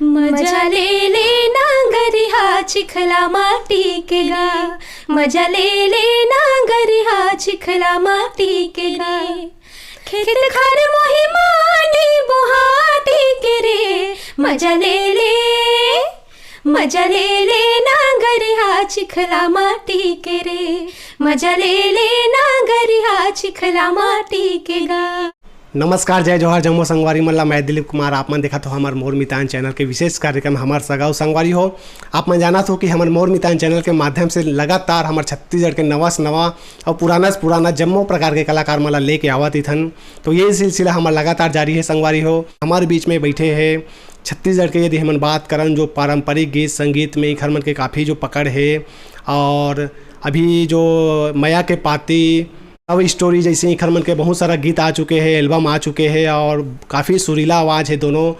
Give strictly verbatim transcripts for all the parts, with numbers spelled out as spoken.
मजा ले ले नांगरिहा चिखला माटी के गा, मजा ले ले नांगरिहा चिखला माटी के गा। खेत खार मोही माटी बोहाटी के रे, मजा ले ले, मजा ले ले नांगरिहा चिखला माटी के रे, मजा ले ले नांगरिहा चिखला माटी के गा। नमस्कार, जय जोहार, जम्मो संगवारी मन ला। मैं दिलीप कुमार, आप मन देखत हो हमर मोर मितान चैनल के विशेष कार्यक्रम हमर सगा अउ संगवारी हो। आप मन जानत हो कि हमर मोर मितान चैनल के माध्यम से लगातार हमर छत्तीसगढ़ के नवा से नवा अउ पुराना से पुराना जम्मो प्रकार के कलाकार मन ला लेके आवत इथन। तो ये सिलसिला हमर लगातार जारी है संगवारी हो। हमर बीच में बैठे हैं छत्तीसगढ़ के, यदि हमन बात करन जो पारंपरिक गीत संगीत में इखर मन के काफ़ी जो पकड़ है, और अभी जो मया के पाती, लव स्टोरी जैसे इखर मन के बहुत सारा गीत आ चुके हैं, एल्बम आ चुके हैं और काफ़ी सुरीला आवाज़ है दोनों।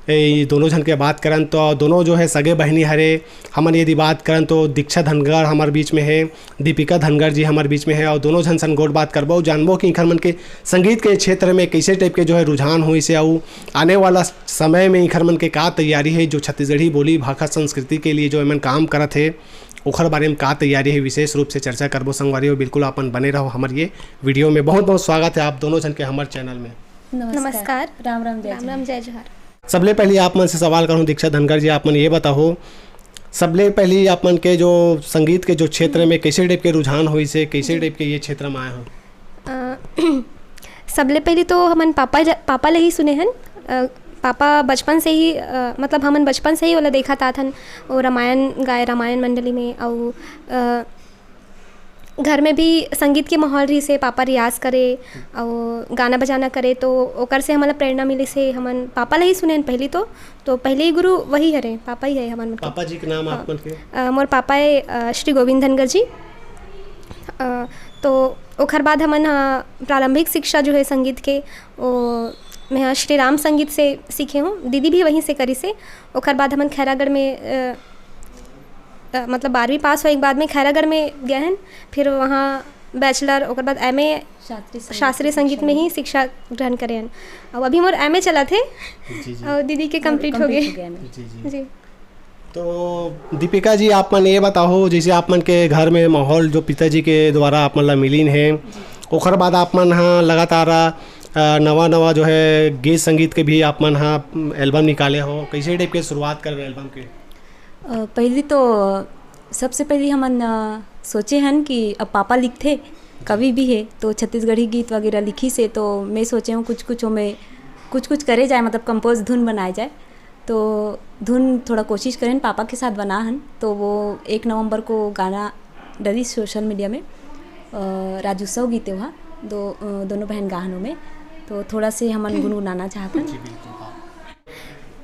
ए, दोनों झन के बात करन तो दोनों जो है सगे बहिनी हरे। हमन यदि बात करन तो दीक्षा धनगड़ हमर बीच में है, दीपिका धनगड़ जी हमर बीच में है और दोनों झन सन गोठ बात करबो, जानबो कि इखर मन के संगीत के क्षेत्र में कैसे टाइप के जो है रुझान होइस हे, अउ आने वाला समय में इखर मन के का तैयारी है, जो छत्तीसगढ़ी बोली भाखा संस्कृति के लिए जो एमन काम करत हे, ओखर बारे में का तैयारी है, विशेष रूप से चर्चा करबो संगवारी हो। बिल्कुल अपन बने रहो हमर ये वीडियो में। बहुत बहुत स्वागत है आप दोनों झन के हमर चैनल में। नमस्कार। राम राम, जय राम जोहार। राम, जय जोहार। सबले पहले आप मन से सवाल करूँ दीक्षा धनगड़ जी, आप मन ये बताओ, सबले पहले आप मन के जो संगीत के जो क्षेत्र में कैसे टाइप के रुझान होइस हे, कैसे टाइप के ये क्षेत्र में आए हो? अ, सबले पहले तो हमन पापा ज-, पापा ले ही सुने हन। अ, पापा बचपन से ही, अ, मतलब हमन बचपन से ही ओला देखत आत हन, वो रामायण गाए, रामायण मंडली में, अउ, अ, घर में भी संगीत के माहौल रहिस हे, पापा रियाज करे अउ गाना बजाना करे, तो ओकर से हमन ला प्रेरणा मिलिस हे। हमन पापा ले ही सुने हन पहली तो, तो पहले ही गुरु वही हरे, पापा ही है हमन, मतलब। पापा जी के नाम हाँ। आप मन के? अ, मोर पापा है, अ, श्री गोविंद धनगर जी। अ, तो ओखर बाद हमन ह प्रारंभिक शिक्षा जो है संगीत के, ओ, मैं ह श्री राम संगीत से सीखे हूँ। दीदी भी वहीं से करिस हे। ओखर बाद हमन खैरागढ़ में, अ, अ, मतलब बारहवीं पास होए के बाद में खैरागढ़ में गए हन, फिर वहाँ बैचलर, ओकर बाद एमए शास्त्रीय संगीत शास्त्रीय संगीत शिक्षा में में। ही शिक्षा ग्रहण करे हन। अब अभी मोर एमए चलत हे जी, जी। और दीदी के और कंप्लीट हो गए। कंप्लीट हो गए एमए। जी, जी। जी। तो दीपिका जी, आप मन ये बताओ, जैसे आप मन के घर में माहौल जो पिताजी के द्वारा आप मन ला मिलिन हे, जी। ओखर बाद आप मन ह लगातार, अ, नवा नवा जो है गीत संगीत के भी आप मन ह एल्बम निकाले हो, कैसे टाइप के शुरुआत करबे एल्बम के? अ, पहली तो, सबसे पहली हमन, अ, सोचे हन कि अब पापा लिखथे, कवि भी हे, तो छत्तीसगढ़ी गीत वगैरह लिखिस हे, तो मैं सोचे हूँ कुछ कुछ ओमे, कुछ कुछ करे जाए, मतलब कंपोज धुन बनाए जाए। तो धुन थोड़ा कोशिश करेन, पापा के साथ बना हन, तो वो एक नवंबर को गाना डलिस सोशल मीडिया में, अ, राजोत्सव गीत हे वहाँ, दो, अ, दोनों बहन गाहन ओमे, तो थोड़ा से हमन गुनगुनाना चाहत हन। जी, बिल्कुल, हाँ।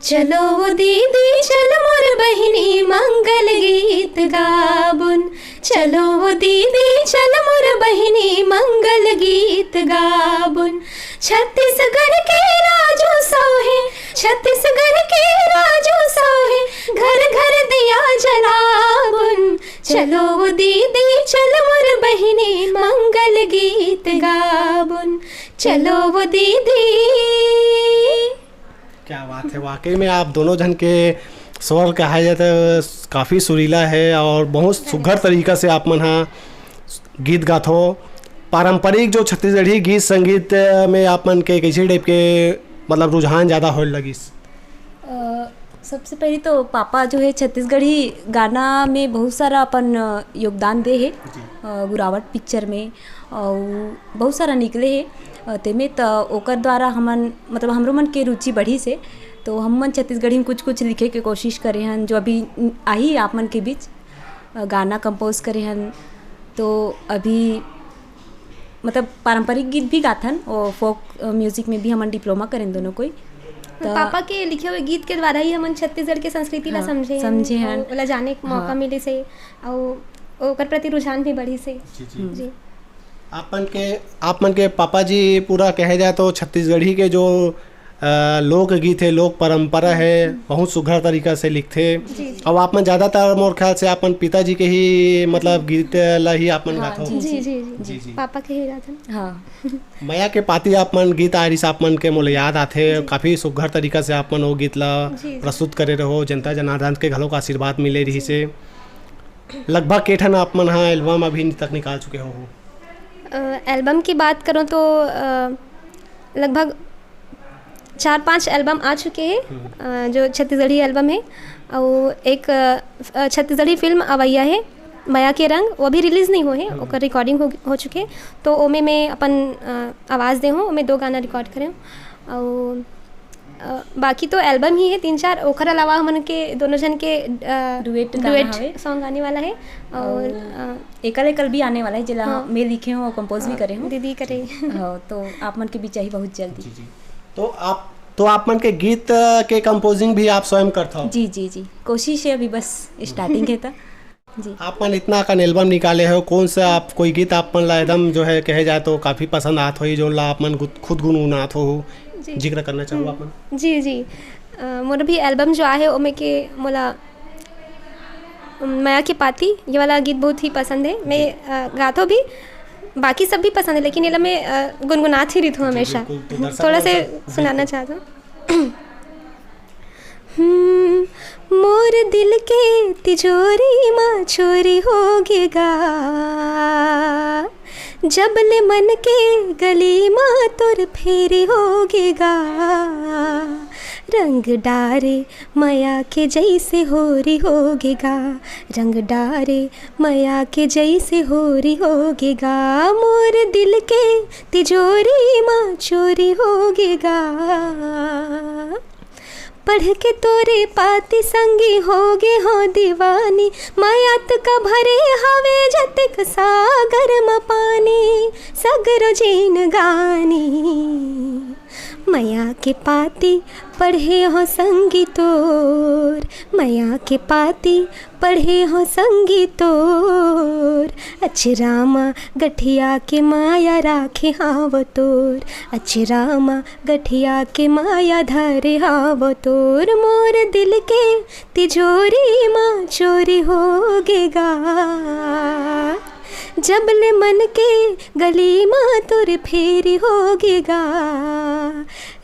चलो वो दीदी, चल मोर बहिनी, मंगल गीत गाबुन। चलो वो दीदी, चल मोर बहिनी, मंगल गीत गाबुन। छत्तीसगढ़ के राजोत्सव हे, छत्तीसगढ़ के राजोत्सव हे, घर घर दिया जलाबुन। चलो वो दीदी, चल मोर बहिनी, मंगल गीत गाबुन। चलो वो दीदी। क्या बात है, वाकई में आप दोनों झन के स्वर कहा जाए तो काफ़ी सुरीला है और बहुत सुघर तरीका से आप मन हा गीत गाथो। पारंपरिक जो छत्तीसगढ़ी गीत संगीत में आप मन के कैसे टाइप के, मतलब, रुझान ज़्यादा होए लगिस? अ, सबसे पहले तो पापा जो है छत्तीसगढ़ी गाना में बहुत सारा अपन, अ, योगदान दे हे। जी। अ, गुरावट पिक्चर में और बहुत सारा निकले हे, अ, तेमे त ओकर द्वारा हमन, मतलब, हमरो मन के रुचि बढ़िस हे, तो हम मन छत्तीसगढ़ी में कुछ कुछ लिखे के कोशिश करे हन, जो अभी आही आप मन के बीच, अ, गाना कंपोज करे हन। तो अभी, मतलब, पारंपरिक गीत भी गाथन और फोक, अ, म्यूजिक में भी हमन डिप्लोमा करेन दोनों कोई। त पापा के लिखे हुए गीत के द्वारा ही हमन छत्तीसगढ़ के संस्कृति ला हाँ, समझे हन, समझे हन। और ओला जाने के मौका हाँ। मिलिस हे, और ओकर प्रति रुझान भी बढ़िस हे। जी, जी। हम्म। जी। आप मन के, आप मन के पापा जी पूरा कहे जाए तो छत्तीसगढ़ी के जो अ, लोकगीत हे, लोक परंपरा हे, बहुत सुघर तरीका से लिखथे। जी। अउ आप मन ज्यादातर, मोर ख्याल से, अपन पिताजी के ही, मतलब, गीत ला ही आप मन हाँ, गाथव। जी, जी, जी, जी। जी, जी। पापा के ही गाथन। हाँ। मया के पाती आप मन गीत आय रिहिस, आप मन के मोला याद आथे, जी। काफी सुघर तरीका से आप मन वो गीत ला जी, जी। प्रस्तुत करे रहो, जनता जनार्दन के घलोक आशीर्वाद मिले रहिस हे। लगभग के ठन आप मन हा एल्बम अभी तक निकाल चुके हो? अ, एल्बम की बात करूँ तो, अ, लगभग चार पाँच एल्बम आ चुके हे, हम्म। अ, जो छत्तीसगढ़ी एल्बम हे, अउ एक, अ, छत्तीसगढ़ी फिल्म अवैया हे, मया के रंग, वो अभी रिलीज नहीं हुए हे, हम्म। ओकर रिकॉर्डिंग हो, हो चुके हे। तो ओमे मैं अपन, अ, आवाज़ दे हूँ, ओमे दो गाना रिकॉर्ड करे हूँ। अउ, अ, बाकी तो एल्बम ही हे तीन चार, ओकर अलावा हमन के दोनों झन के, अ, डुएट गाना डुएट हवे। सॉन्ग आने वाला हे। अउ, अउ अ, एकल एकल भी आने वाला हे, जेला हाँ। मैं लिखे हूँ, कंपोज भी करे हूँ। दीदी करे। हाँ, तो आप मन के बीच आही बहुत जल्दी। जी, जी। तो आप, तो आप मन के गीत, अ, के कंपोजिंग भी आप स्वयं करथव? जी, जी, जी। कोशिश हे, अभी बस स्टार्टिंग हे त। जी। आप मन इतना अकन एल्बम निकाले हो, कौन सा आप, कोई गीत आप मन ला एकदम जो है कहे जाए तो काफी पसंद आत होही, जो ला आप मन गुद-, खुद गुनगुनात हो, जी। जिक्र करना चाहो हम्म। आप मन? जी, जी। अ, मोर भी एल्बम जो आहे ओमे के मोला, अम, मया के पाती, ये वाला गीत बहुत ही पसंद है। मैं, जी। अ, गाथो भी, बाकी सब भी पसंद है, लेकिन ये ला मैं, अ, गुनगुनात ही रहिथों जी, हमेशा। बिल्कुल। तो दर्शक थोड़ा मन से सब सुनाना बिल्कुल। चाहता हूँ। हम्म, मोर दिल के तिजोरी मा चोरी हो गे गा, जब ले मन के गली मा तोर फेरी हो गे गा। रंग डारे मया के जैसे होरी हो गे गा, रंग डारे मया के जैसे होरी हो गे गा। मोर दिल के तिजोरी मा चोरी हो गे गा। पढ़ के तोरे पाती संगी हो गे हो दीवानी, मया त का भरे हवे जतक सागर म पानी, सगरो जिनगानी। मया के पाती पढ़े हो संगी तोर, मया के पाती पढ़े हो संगी तोर, अचरा म गठिया के माया राखे हाव तोर, अचरा म गठिया के माया धरे हाव तोर। मोर दिल के तिजोरी मा चोरी हो गे गा, जब ले मन के गली मा तोर फेरी हो गे गा।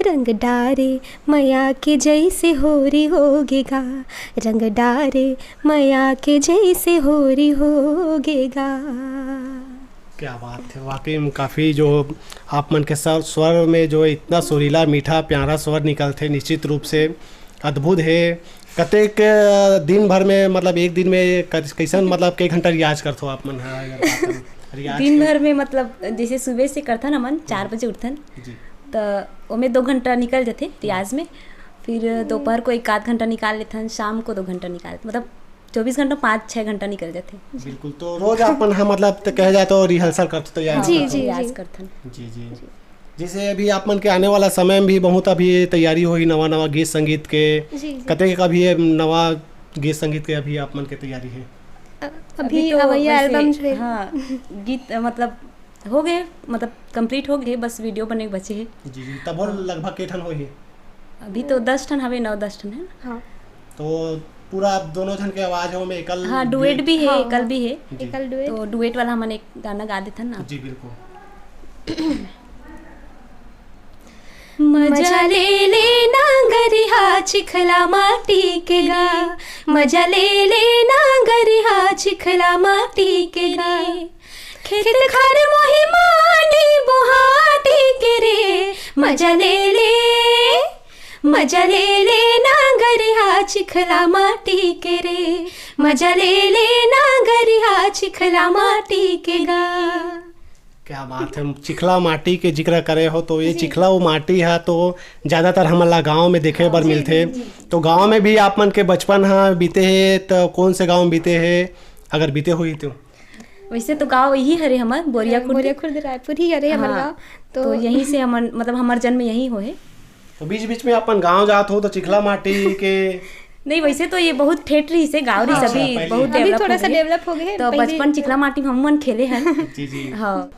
रंग डारे मया के जैसे होरी हो गे गा, रंग डारे मया के जैसे होरी हो गे गा। क्या बात है, वाकई में काफ़ी जो आप मन के स्वर, स्वर में जो इतना सुरीला, मीठा, प्यारा स्वर निकलथे, निश्चित रूप से अद्भुत है। कतेक, अ, दिन भर में, मतलब, एक दिन में कै-, कैसन, मतलब, कई घंटा रियाज करथो आप मन ह? अगर बात करूँ, रियाज दिन के भर में, मतलब, जैसे सुबह से करथन हमन, चार बजे उठथन, जी। त ओमे दो घंटा निकल जथे रियाज में, फिर दोपहर को एक आध घंटा निकाल लेथन, शाम को दो घंटा निकाल, मतलब, चौबीस घंटा, पाँच छः घंटा निकल जाथे। बिल्कुल, तो रोज आप मन ह, मतलब, त कहे जाए तो रिहर्सल करथे, तैयारी जी, करथे। जी, रियाज जी। करथन। जी, जी। जैसे अभी आप मन के आने वाला समय में भी बहुत अभी तैयारी होही नवा, नवा गीत संगीत के। जी, जी। कतेक अभी ये नवा गीत संगीत के अभी आप मन के तैयारी है? अ-, अभी अभी तो अवैया वैसे, एल्बम जो है। हाँ, गीत, अ, मतलब, हो गए, मतलब, कंप्लीट हो गए, बस वीडियो बने के बचे है। जी, जी। तब वो हाँ। लगभग के ठन होही? अभी तो दस ठन हवे, नौ दस ठन है ना। हाँ। तो पूरा आप दोनों झन के आवाज हो में एकल हाँ, डुएट duet? भी है, हाँ, एकल हाँ। भी है। जी। एकल डुएट। तो डुएट वाला हमन एक गाना गा देथन ना। जी, बिल्कुल। मजा ले ले नांगरिहा चिखला माटी के गा, मजा ले ले नांगरिहा चिखला माटी के गा। खेत खार मोही माटी बोहाटी के रे, मजा ले ले, मजा ले ले नांगरिहा चिखला माटी के रे, मजा ले ले नांगरिहा चिखला माटी के गा। क्या बात है, चिखला माटी के जिक्र करे हो तो ये जी। चिखला वो माटी है तो ज्यादातर हमन ला गांव में देखे बर जी, मिलथे। जी, जी। तो गांव में भी आप मन के बचपन हा बीते हे, तो कौन से गांव में बीते हे, अगर बीते होही तो? वैसे तो गांव यही हरे हमर, बोरिया खुर्द। बोरिया खुर्द रायपुर ही हरे हमर हाँ, गांव। तो तो यहीं से हमन, मतलब, हमर जन्म यहीं होए। तो बीच-बीच में अपन गांव जात हो तो चिखला माटी के नहीं, वैसे तो ये बहुत ठेठ रहिस हे, गांव रहिस हाँ, अभी पहले। बहुत अभी डेवलप थोड़ा हो सा गए। डेवलप हो गए, तो पहले बचपन चिखला माटी में हम मन खेले हन। जी, जी। हाँ।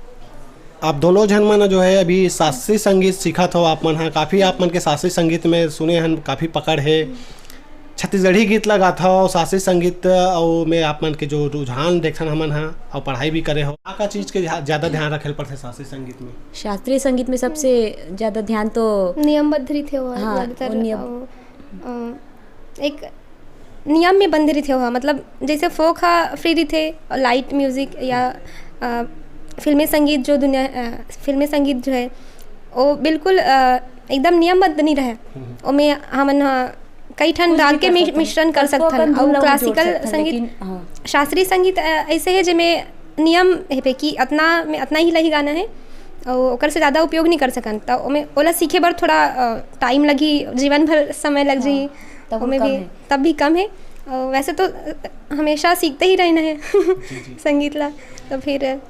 आप दोनों झन मन जो है अभी शास्त्रीय संगीत सीखत हो, आप मन ह काफ़ी, आप मन के शास्त्रीय संगीत में सुने हन काफ़ी पकड़ है। छत्तीसगढ़ी गीत ला गाथव, शास्त्रीय संगीत अउ में आप मन के जो रुझान देखथन हमन ह, अउ पढ़ाई भी करे हो, का का चीज के ध्या-, ज्यादा ध्यान रखे ल पड़थे शास्त्रीय संगीत में? शास्त्रीय संगीत में सबसे ज्यादा ध्यान तो नियमबद्ध रहिथे वो हाँ, ज्यादातर, वो नियम। अउ, अ, एक नियम में बंद रहिथे वो, मतलब जैसे फोक हा फ्री रहिथे और लाइट म्यूजिक या, अ, फिल्मी संगीत जो दुनिया, अ, फिल्मी संगीत जो है वो बिल्कुल, अ, एकदम नियमबद्ध नहीं रहे। हम्म। ओमे हमन ह कई ठन कुछ राग भी के कर मि-, सकथन। मिश्रण कर कतको सकथन। अकन अउ धुन ला जोड़ क्लासिकल सकथन, संगीत, लेकिन, हाँ। शास्त्रीय संगीत, अ, ऐसे है जेमे नियम हेबे कि अतना में अतना ही लही गाना है, अउ ओकर से ज्यादा उपयोग नहीं कर सकन। त ओमे ओला सीखे बर थोड़ा, अ, टाइम लगही, जीवन भर समय लग हाँ, जाही। तब ओमे कम भी, है। तब भी कम है। अ, वैसे तो, अ, हमेशा सीखते ही रहना है जी, जी। संगीत ला। तो फिर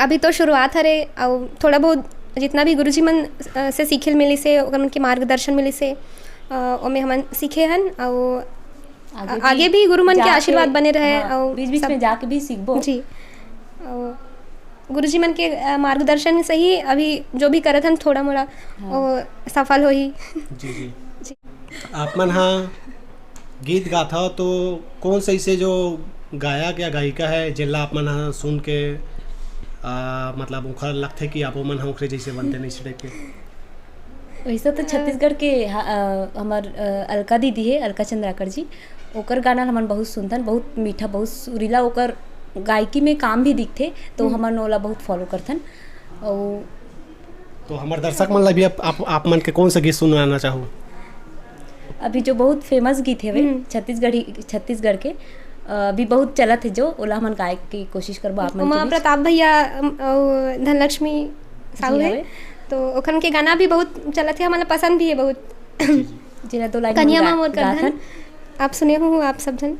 अभी तो शुरुआत हरे, अउ थोड़ा बहुत जितना भी गुरुजी मन, अ, से सीखे ल मिलिस हे, ओकर मन के मार्गदर्शन मिलिस हे, अ, ओमे हमन सीखे हन, अउ आगे आ-, भी आगे भी गुरु मन के जाके, आशीर्वाद बने रहे, हाँ, अउ बीच-बीच सब में जाके भी सीखबो। जी। अउ गुरुजी मन के, अ, मार्गदर्शन से ही अभी जो भी करत हन थोड़ा मोड़ा, हाँ। वो सफल होही। जी, जी। जी। आप मन हा गीत गाथव तो कौन से ऐसे जो गायक या गायिका है जेला आप मन हा सुन के, आ, मतलब ओखर लगथे कि आप मन हा ओखरे जैसे बनते नहीं इस टाइप के? वैसे तो छत्तीसगढ़ के हा-, अ, हमर, अ, अलका दीदी है, अलका चंद्राकर जी, ओकर गाना हमन बहुत सुनथन, बहुत मीठा, बहुत सुरीला, ओकर गायकी में काम भी दिखथे, तो हम्म। हमन ओला बहुत फॉलो करथन। अउ तो हमर दर्शक मन ला भी आप, आप, आप मन के कौन सा गीत सुनाना चाहू? अभी जो बहुत फेमस गीत हवे हम्म। छत्तीसगढ़ी, छत्तीसगढ़ के, अ, अभी बहुत चलत है जो, ओला हमन गाए के कोशिश करबो आप मन के उमा बीच। प्रताप भैया, अम, अउ धनलक्ष्मी साहू जी है। हवे। तो ओखन के गाना भी बहुत चलत है, हमन ला पसंद भी है बहुत। जी, जी। जेला दो लाइन कनिया हमन मा गा-, मोर कर गाथन। धन। आप सुने हो आप सब जन?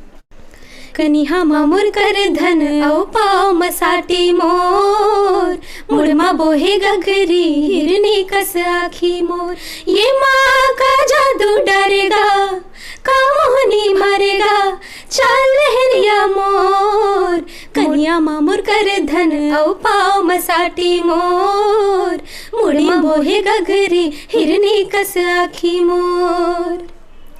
कनिहा मा मोर कर धन अउ पाँव म साटी मोर, मुड़ मा बोहे गगरी हिरनी कस आँखी मोर। ये माँ का जादू डरेगा, का मोहनी मारेगा, चाल लहरिया मोर। कनिहा मा मोर कर धन अउ पाँव म साटी मोर, मुड़ मा बोहे गगरी हिरनी कस आँखी मोर।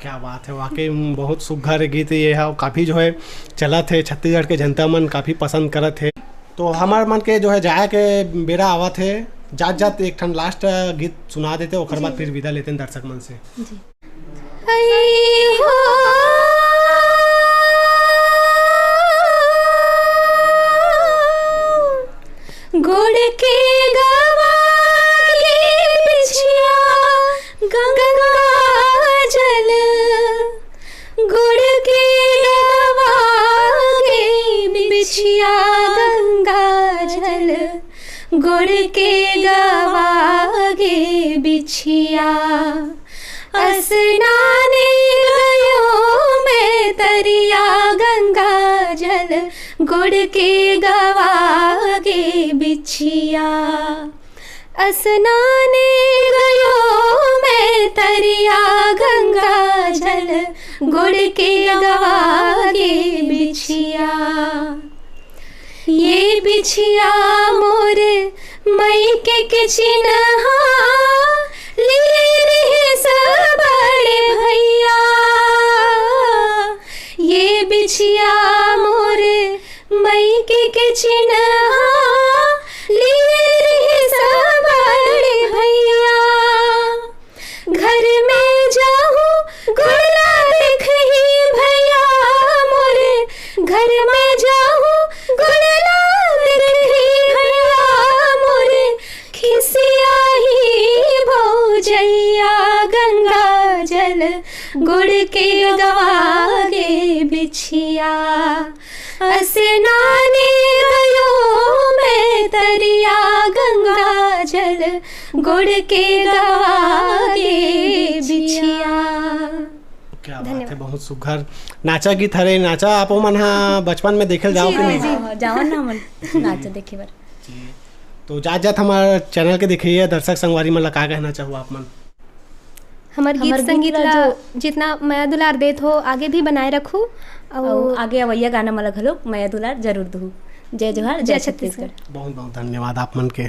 क्या बात है, वाकई में बहुत सुघर गीत ये है, काफ़ी जो है चलत है, छत्तीसगढ़ के जनता मन काफ़ी पसंद करत है। तो हमर मन के जो है जाए के बेरा आवत है, जात जात एक ठन लास्ट गीत सुना देते, ओकर बाद जी। फिर विदा लेते हैं दर्शक मन से। जी। आई हो गोड़ के गवा के बिछिया गंगा जल, गोड़ के गवा के बिछिया गंगा जल, गोड़ के गवा के बिछिया। असनाने गयो मैं तरिया गंगा जल, गोड़ के गवा के बिछिया। असनाने गयो मैं तरिया गंगा जल, गोड़ के गवा के बिछिया। ये बिछिया मोर मइके के चिन्हा, लिए रिहिस बड़े भैया। ये बिछिया मोर मइके के चिन्हा, लिए रिहिस बड़े भैया। घर में जाहूँ गोड़ ला देखही भैया मोरे, घर में जाहूँ गोड़ ला देखही भैया मोरे, खिसियाही भौजैया गंगा जल गोड़ के गवा के बिछिया। असनाने गयो मैं तरिया गंगा जल, गोड़ के गवा के बिछिया। क्या बात है, धन्यवाद। बहुत सुघर नाचा गीत हरे। नाचा आप मन हा बचपन में देखे ल जाओ जी, कि हाँ, नहीं? हाँ, हाँ, जावन ना मन नाचा देखे बर। जी। तो जात जात हमार चैनल के देखिए दर्शक संगवारी मन ला का कहना चाहू आप मन? हमर गीत हमर गीत संगीत ला ला जो जितना मया दुलार देत हो, आगे भी बनाए रखू। अउ अउ आगे अवइया गाना मन ला घलो मया दुलार जरूर दहू। जय जोहार, जय छत्तीसगढ़। बहुत बहुत धन्यवाद आप मन के।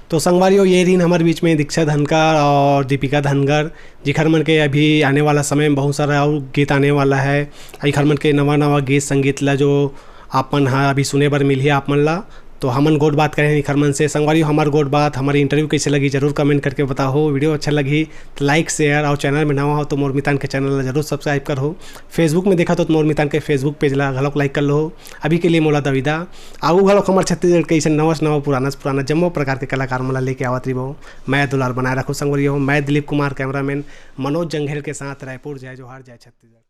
तो संगवारियों, ये रहिन हमर बीच में दीक्षा धनकर और दीपिका धनगर, जिखर मन के अभी आने वाला समय में बहुत सारा और गीत आने वाला है। इखर मन के नवा नवा गीत संगीत ला जो आप मन हा अभी सुने बर मिलही आप मन ला। तो हमन गोठ बात करें इखर मन से। संगवारी, हमर गोठ बात, हमर इंटरव्यू कैसे लगी, जरूर कमेंट करके बताओ। वीडियो अच्छा लगी तो लाइक, शेयर, और चैनल में नवा हो तो मोर मितान के चैनल ला जरूर सब्सक्राइब करहो। फेसबुक में देखा तो मोर मितान के फेसबुक पेज ला घलोक लाइक कर लो। अभी के लिए मोला दविदा। आगू घलोक हमर छत्तीसगढ़ के ऐसे नवा से नवा, पुराना से पुराना जम्मो प्रकार के कलाकार मन ला लेके आवत रहिबो। मैं दुलार बनाए रखो संगवारी हो। मैं दिलीप कुमार, कैमरामैन मनोज जंघेल के साथ रायपुर। जय जोहार, जय छत्तीसगढ़।